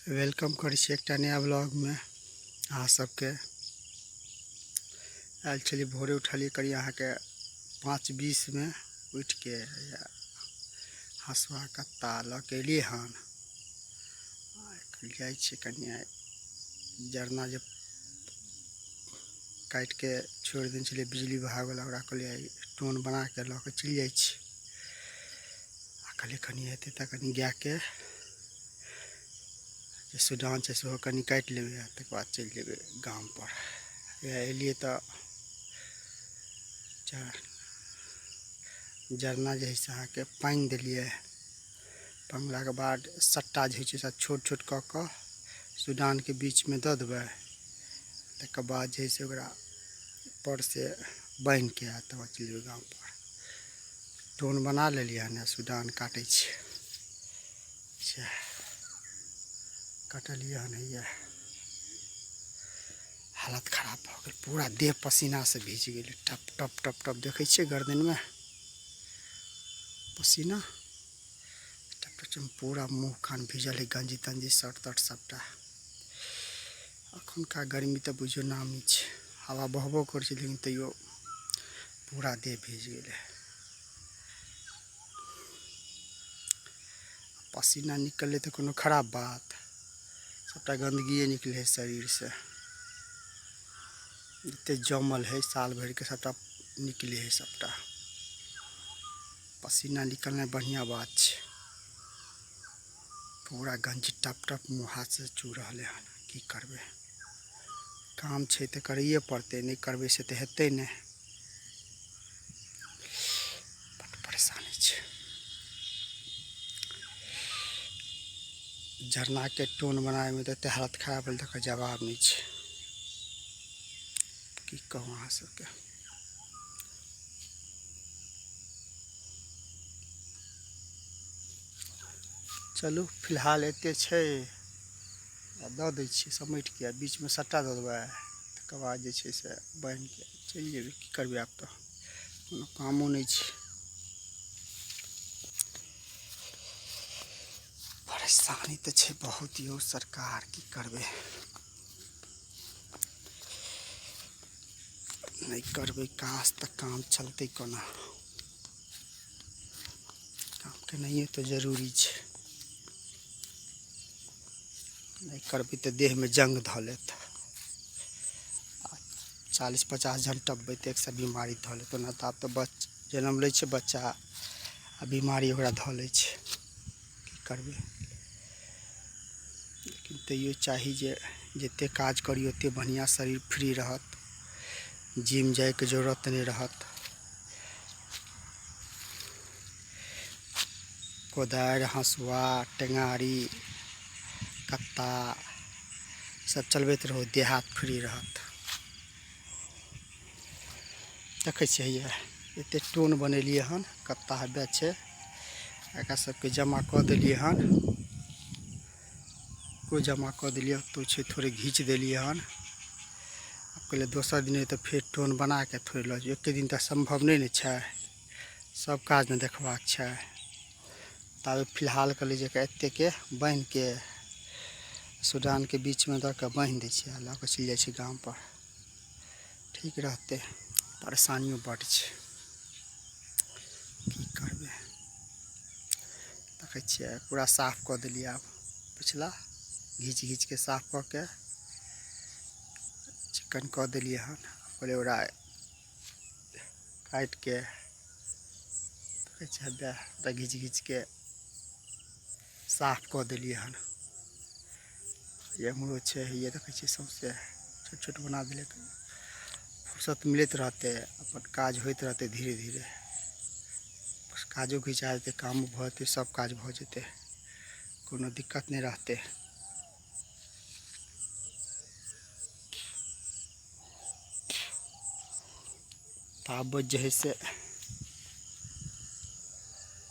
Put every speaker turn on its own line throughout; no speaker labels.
Welcome करै छी एकटा नया ब्लॉगमे अहाँ सबके। आयल छलियै भोरे उठलियै करीब अहाँके 5:20मे उठिके हँसुआ कत्ता लऽ के एलियै हन। जाइ छियै कनि आइ जरना जे काटिके छोड़ि देने छलियै बिजली विभागवला, ओकरा कहलियै आइ टोन बनाके लऽ के चलि जाइ छी। आ कहलियै कनि हेतै तऽ कनि गायके जे सुडान छै सेहो कनि काटि लेबै आ तकर बाद चलि जेबै गामपर। एलियै तऽ जरना जे हइ से अहाँके पानि देलियै। पङ्गलाके बाद सट्टा जे होइ छै से छोट छोट कऽ कऽ सुडानके बीचमे दऽ देबै। तकर बाद जे हइ से ओकरा पर से बान्हिके आ तकर बाद चलि जेबै गामपर। टोन बना लेलियै हन आ सुडान काटै छियै। अच्छा कटलियै हन, हैया हालत खराब भऽ गेल, पूरा देह पसीनासँ भीज गेलै, टप टप टप टप। देखै छियै गर्दनमे पसीना टप टप, पूरा मुँह कान भीजल है, गंजी तंजी शर्ट तर्ट सबटा। अखुनका गर्मी तऽ बुझियौ नामी छै, हवा बहबो करै छै लेकिन तैयो पूरा देह भीज गेलै। पसीना निकललै तऽ कोनो खराब बात, सबटा गन्दगिए निकलै है शरीरसँ, जते जमल है साल भरिके सबटा निकलै है सबटा। पसीना निकलनाइ बढ़िआँ बात छै। पूरा गंजी टप टप मुँह हाथसँ चू रहलै हन। की करबै, काम छै तऽ करैए पड़तै, नहि करबै से तऽ हेतै नहि। बड्ड परेशानी छै। झरनाके टोन बनाबैमे तऽ एते हालत खराब भेल तकर जवाब नहि छै। की कहू अहाँ सबके। चलू फिलहाल एते छै, दऽ दै छियै समेटिके, बीचमे सट्टा दऽ देबै, तकर बाद जे छै से बान्हिके चलि जेबै। की करबै, आब तऽ कोनो कामो नहि छै। परेशानी तऽ छै बहुत यौ सरकार, की करबै। नहि करबै काज तऽ काम चलतै कोना? काम केनाइए तऽ जरूरी छै। नहि करबै तऽ देहमे जंग धऽ लेत। आ 40-50 जन टपबै तऽ एकसँ बीमारी धऽ लेत। ओना तऽ आब तऽ जनम लै छै बच्चा आ बीमारी ओकरा धऽ लै छै। की करबै, लेकिन तैयो चाही जे जते काज करी ओते बढ़िआँ शरीर फ्री रहत, जिम जाइके जरूरत नहि रहत। कोदारि, हँसुआ, टेङ्गारी, कत्ता सब चलबैत रहू, देह हाथ फ्री रहत। देखै छियै हैया एते टोन बनेलियै हन, कत्ता हब्बे छै, एकरा सबके जमा कऽ देलियै हन। को जमा कऽ देलियै, तो छै थोड़े घीच देलियै हन। आब कहलियै दोसर दिन तऽ फेर टोन बनाके थोड़े लऽ जेबै, एके दिन तऽ सम्भव नहि ने छै, सब काज ने देखबाक छै। ताबे फिलहाल कहलियै जे एतेके बान्हिके सुडानके बीचमे दऽ कऽ बान्हि दै छियै आ लऽ कऽ चलि जाइ छियै गामपर, ठीक रहतै। परेशानियो बड्ड छै, की करबै। देखै छियै पूरा साफ कऽ देलियै, आब पिछला घीच घीचके साफ कऽ के चिकन कऽ देलियै हन। कहलियै ओकरा काटिके देखै छियै हब्बे ओकरा घीच घीचके साफ कऽ देलियै हन। एम्हरो छै, हैया देखै छियै सौँसे छोट छोट बना देलियै। फुर्सत मिलैत रहतै, अपन काज होइत रहतै, धीरे धीरे काजो घिचा जेतै, कामो भऽ जेतै, सब काज भऽ जेतै, कोनो दिक्कत नहि रहतै। ताबत जे हइ से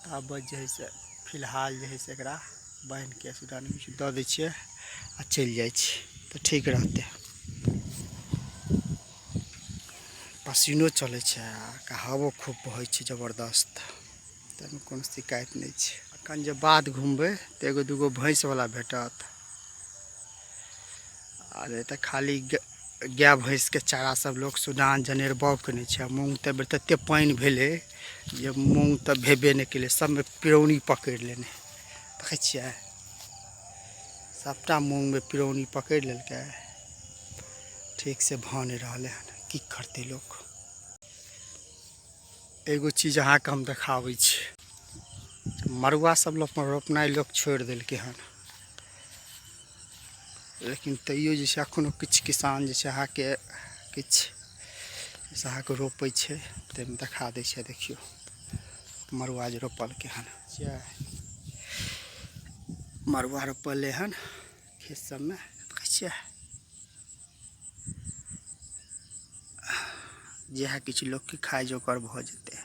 ताबत जे हइ से फिलहाल जे हइ से एकरा बान्हिके सुडान दऽ दै छियै आ चलि जाइ छियै तऽ ठीक रहतै। पसीनो चलै छै आ हवो खूब बहै छै जबरदस्त, ताहिमे कोनो शिकायत नहि छै। एखन जे बाध घुमबै तऽ एगो दूगो भैंसवला भेटत। आ नहि तऽ खाली गाय भैंसके चारा सब लोक सुडान जनेर बाउग केने छै। मूँग तऽ एहिबेर ततेक पानि भेलै जे मूँग तऽ भेबे नहि केलै, सबमे पिरौनी पकड़ि लेने। देखै छियै सबटा मूँगमे पिरौनी पकड़ि लेलकै, ठीक से भऽ नहि रहलै हन। की करतै लोक? एगो चीज अहाँके हम देखाबै छी। मड़ुआ सब रोपनाइ लोक छोड़ि देलकै हन, लेकिन तैयो जे छै एखनो किछु किसान जे छै अहाँके किछु से अहाँके रोपै छै। ताहिमे देखा दै छै, देखियौ मड़ुआ जे रोपलकै हन, मड़ुआ रोपलै हन खेत सबमे, देखै छियै। जएह किछु लोकके खाइ जोगर भऽ जेतै।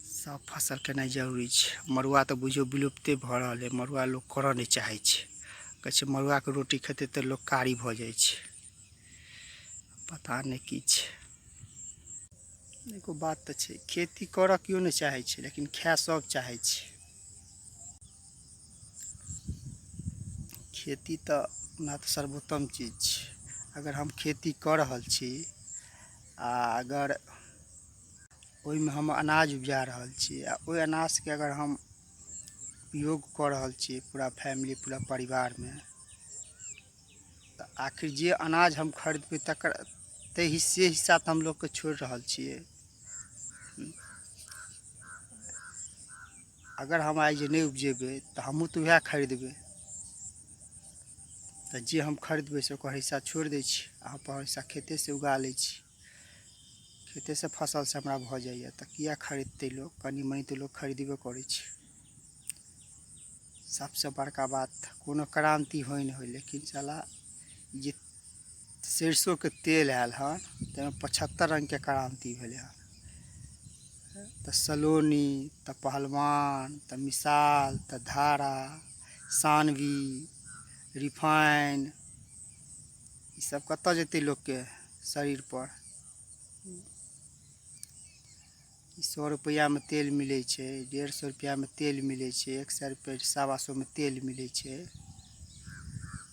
सब फसल केनाइ जरूरी छै। मड़ुआ तऽ बुझियौ विलुप्ते भऽ रहल है। मड़ुआ लोक करऽ नहि चाहै छै, कहै छै मड़ुआके रोटी खेतै तऽ लोक कारी भऽ जाइ छै। पता नहि की छै। एगो बात तऽ छै, खेती करऽ केओ नहि चाहै छै, लेकिन खाय सब चाहै छै। खेती तऽ ओना तऽ सर्वोत्तम चीज छै। अगर हम खेती कऽ रहल छी आ अगर ओहिमे हम अनाज उपजा रहल छी आ ओहि अनाजके अगर हम उपयोग कऽ रहल छी पूरा फैमिली पूरा परिवारमे, तऽ आखिर जे अनाज हम खरीदबै तकर ताहि से हिस्सा तऽ हम लोकके छोड़ि रहल छियै। अगर हम आइ जे नहि उपजेबै तऽ हमहूँ तऽ वएह खरीदबै। तऽ जे हम खरीदबै से ओकर हिस्सा छोड़ि दै छी आ अपन हिस्सा खेतेसँ उगा लै छी। खेतेसँ फसलसँ हमरा भऽ जाइए, तऽ किए खरीदतै लोक? कनि मनि तऽ लोक खरीदबे करै छै। सबसँ बड़का बात, कोनो क्रान्ति होइ नहि होइ, लेकिन साला जे सरिसोके तेल आयल हन ताहिमे 75 रङ्गके क्रान्ति भेलै हन। तऽ सलोनी, तऽ पहलवान, तऽ मिसाल, तऽ धारा, सानवी, रिफाइन, ईसब कतऽ जेतै लोकके शरीरपर? 100 रुपैआमे तेल मिलै छै, 150 रुपैआमे तेल मिलै छै, 100 रुपैआ 125 मे तेल मिलै छै।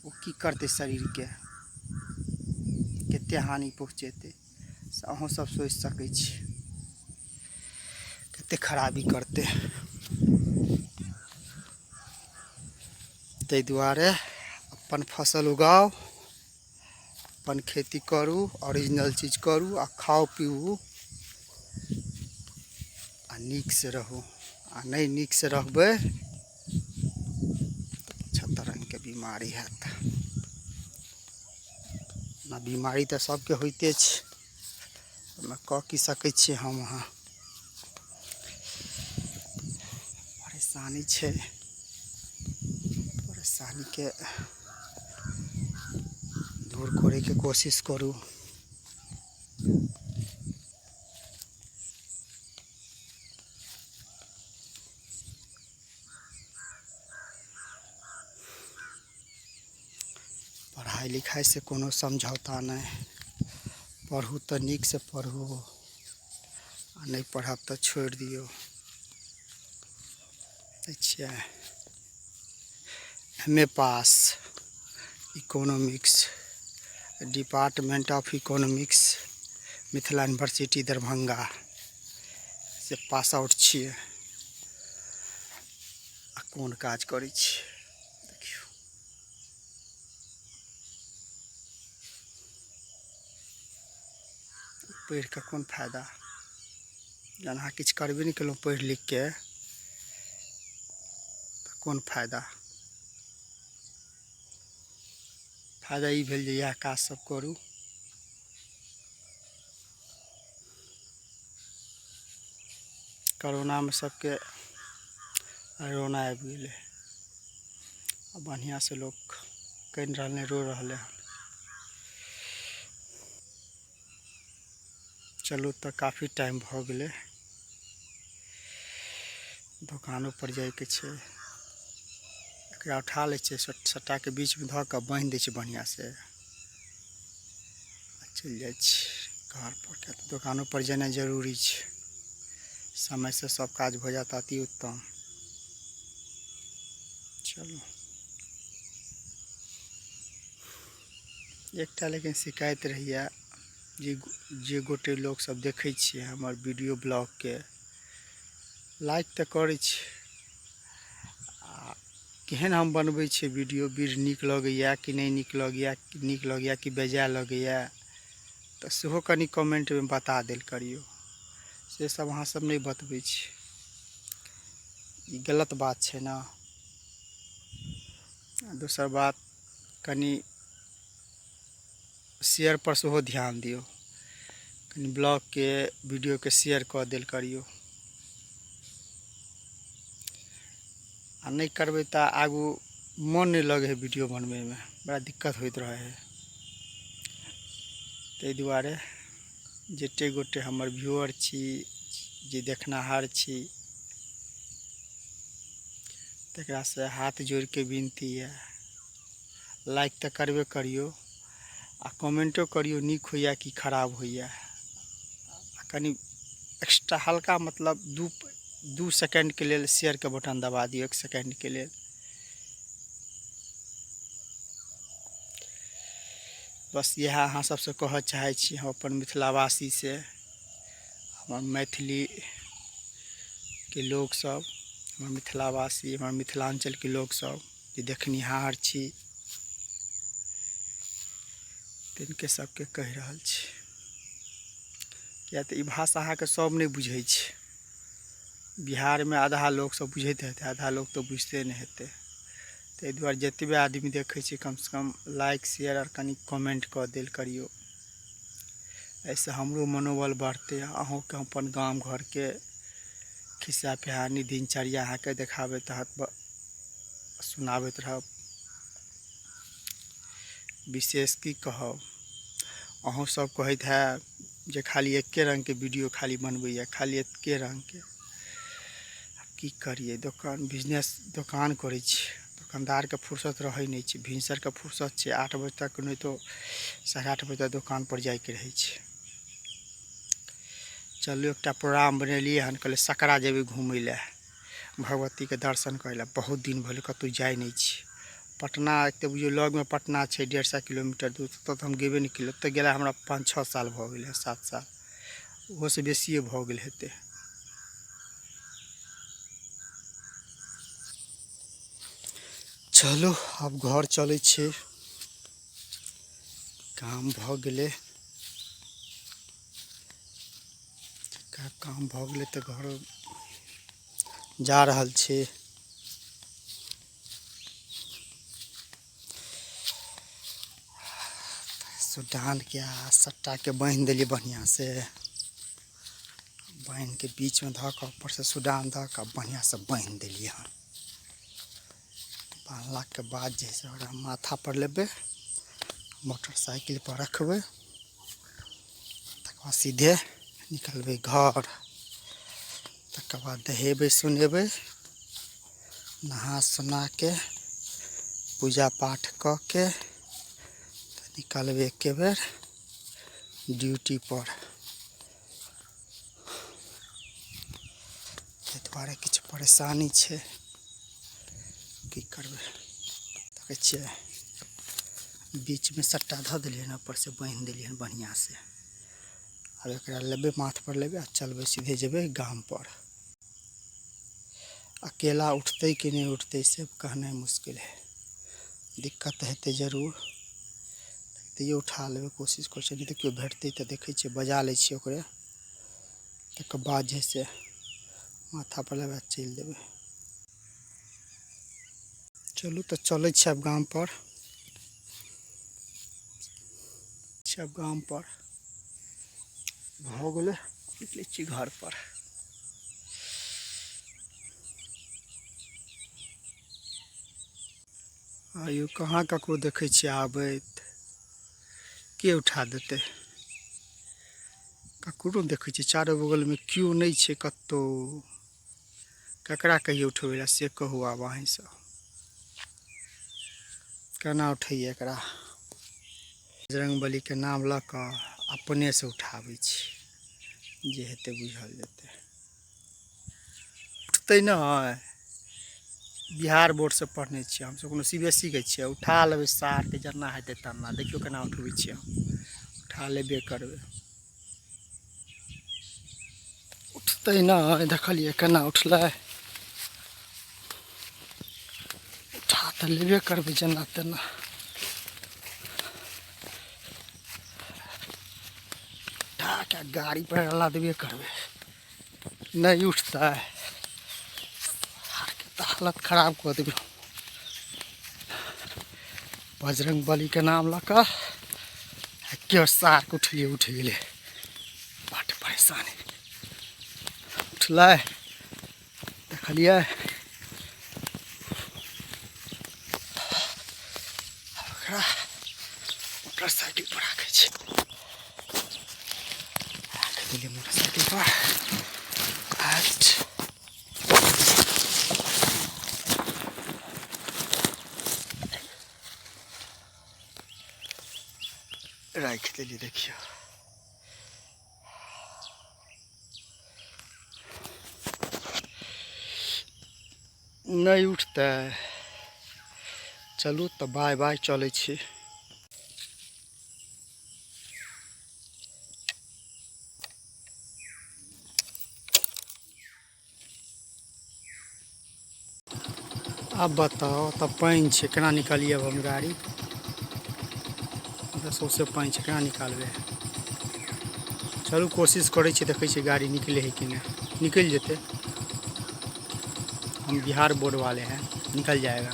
ओ की करतै शरीरके? कतेक हानि पहुँचेतै से अहूँ सब सोचि सकै छी, कतेक खराबी करतै। ताहि दुआरे अपन फसल उगाउ, अपन खेती करू, ओरिजिनल चीज करू आ खाउ पीबू आ नीकसँ रहू। आ नहि नीकसँ रहबै तऽ 75 रङ्गके बीमारी हैत ना। बीमारी तऽ सबके होइते छै, ओहिमे कऽ की सकै छियै हम अहाँ? परेशानी छै। परेशानीके दूर करैके कोशिश करू। पढ़ाइ लिखाइसँ कोनो समझौता नहि। पढ़ू तऽ नीकसँ पढ़ू आ नहि पढ़ब तऽ छोड़ि दियौ। छियै M A pass, economics, department of economics, Mithila University Darbhanga Se pass out छियै। आ कोन काज करै छियै देखियौ। पढ़ि कऽ कोन फायदा जहन अहाँ किछु करबे नहि केलहुँ पढ़ि लिखके, तऽ कोन फायदा? फायदा ई भेल जे इएह काज सब करू। करोनामे सबके रोना आबि गेलै आ बढ़िआँसँ लोक कानि रहलै, रो रहलै हन। चलू तऽ काफी टाइम भऽ गेलै, दोकानो पर जाइके छै। एकरा उठा लै छियै, सट्टाके बीचमे धऽ कऽ बान्हि दै छियै बढ़िआँसँ आ चलि जाइ छी घर पर, किएक तऽ दोकानो पर जेनाइ जरूरी छै। समयसँ सब काज भऽ जायत अति उत्तम। चलू। एकटा लेकिन शिकायत रहैए जे जे गोटे लोकसभ देखै छियै हमर वीडियो ब्लॉगके, लाइक तऽ करै छी, आ केहन हम बनबै छियै वीडियो, बड़ नीक लगैए कि नहि नीक लगैए, नीक लगैए कि बेजाय लगैए, तऽ सेहो कनि कमेन्टमे बता देल करियौ। से सब अहाँ सब नहि बतबै छी, ई गलत बात छै ने। आ दोसर बात, कनि शेयर पर सेहो ध्यान दियौ, कनि ब्लॉगके वीडियोके शेयर कऽ देल करियौ। आ नहि करबै तऽ आगू मन नहि लगै है वीडियो बनबैमे, बड़ा दिक्कत होइत रहै है। ताहि दुआरे जते गोटे हमर व्यूअर छी, जे देखनिहार छी, तकरासँ हाथ जोड़िके विनती यऽ, लाइक तऽ करबे करियौ आ कमेंटो करियौ, नीक होइए कि खराब होइए। आ कनि एक्स्ट्रा हल्का मतलब दू सेकेंडके लेल शेयरके बटन दबा दियौ, 1 सेकेंडके लेल। बस इएह अहाँ सबसँ कहऽ चाहै छी हम अपन मिथिलावासी से, हमर मैथिलीके लोकसब, हमर मिथिलावासी, हमर मिथिलाञ्चलके लोकसब जे देखनिहार छी, तिनके सबके कहि रहल छी। किया तऽ ई भाषा अहाँके सब नहि बुझै छै। बिहारमे आधा लोक सब बुझैत हेतै, आधा लोक तऽ बुझिते नहि हेतै। ताहि दुआरे जतबे आदमी देखै छियै, कमसँ कम लाइक, शेयर आर कनि कमेंट कऽ देल करियौ। एहिसँ हमरो मनोबल बढ़तै, अहूँके अपन गाम घरके खिस्सा पिहानी दिनचर्या अहाँके देखाबैत रहत, सुनाबैत रहब। विशेष की कहब, अहूँ सब कहैत हैब जे खाली एके रङ्गके वीडियो खाली बनबैए, खाली एके रङ्गके। आब की करियै, दोकान बिजनेस दोकान करै छियै, दोकानदारके फुर्सत रहै नहि छै। भिनसरके फुर्सत छै 8 बजे तक, नहि तऽ 8:30 बजे तक दोकान पर जाइके रहै छै। चलू, एकटा प्रोग्राम बनेलियै हन, कहलियै सकरा जेबै घुमै लए, भगवतीके दर्शन करै लए। बहुत दिन भेलै कतहु जाइ नहि छी। पटना एक तऽ बुझियौ लगमे पटना छै, 150 किलोमीटर दूर, ओतऽ तऽ हम गेबे नहि केलियै। ओतऽ गेला हमरा 5-6 साल भऽ गेलै, 7 साल, ओहोसँ बेसिए भऽ गेल हेतै। चलू आब घर चलै छी, काम भऽ गेलै। काम भऽ गेलै तऽ घर जा रहल छी। सुडानके आ सट्टाके बान्हि देलियै बढ़िआँ से, बान्हिके बीचमे धऽ कऽ ऊपरसँ सुडान धऽ कऽ बढ़िआँसँ बान्हि देलियै हन। बान्हलाके बाद जे से ओकरा माथा पर लेबै, मोटरसाइकिल पर रखबै, तकर बाद सीधे निकलबै घर। तकर बाद नहेबै सुनेबै, नहा सुना के पूजा पाठ कऽ के निकलबै एके बेर ड्यूटी पर। ताहि दुआरे किछु परेशानी छै, की करबै। देखै छियै बीचमे सट्टा धऽ देलियै हन, ऊपर से बान्हि देलियै हन बढ़िआँ से। आब एकरा लेबै, माथ पर लेबै आ चलबै, सीधे जेबै गाम पर। अकेला उठतै कि नहि उठतै से कहनाइ मुश्किल है, दिक्कत तऽ हेतै जरूर, तैयो उठा लेबै, कोशिश करै छियै। नहि तऽ केओ भेटतै तऽ देखै छियै, बजा लै छियै ओकरे, तकर बाद जे से माथा पर लेबै चलि देबै। चलू तऽ चलै छी आब गाम पर, आब गाम पर भऽ गेलै, निकलै छी घर पर। आइयो कहाँ ककरो देखै छियै आबैत, के उठा देतै? ककरो देखै छियै चारो बगलमे केओ नहि छै कतहु, ककरा कहियो उठबै लए से कहू। आब अहीं सब केना उठैयै एकरा? बजरंगबलीके नाम लऽ कऽ अपनेसँ उठाबै छी, जे हेतै बुझल जेतै। उठतै नहि? बिहार बोर्डसँ पढ़ने छियै हमसभ, कोनो CBSE के छियै। उठा लेबै सारके, जेना हेतै तेना। देखियौ केना उठबै छियै हम। उठा लेबे करबै। उठतै नहि, देखलियै केना उठलै। उठा तऽ लेबे करबै जेना तेना। उठा के गाड़ी पर लादबे करबै। नहि उठतै तऽ हालत खराब कऽ देबै। बजरंग बलीके नाम लऽ कऽ केओ सारके उठलियै, उठि गेलै। बड्ड परेशानी। उठलै, देखलियै। ओकरा मोटरसाइकिल पर राखै छी। राखि देलियै मोटरसाइकिल पर। अच्छा, राखि देलियै। देखियौ, नहि उठतै। चलू तऽ, बाय बाय, चलै छी। आब बताउ तऽ, पानि छै, केना निकालियै आब हम गाड़ी? सौँसे पानि छै, केना निकालबै? चलू, कोशिश करै छियै। देखै छियै गाड़ी निकलै है कि नहि। निकलि जेतै, हम बिहार बोर्ड वाले हैं, निकल जाएगा।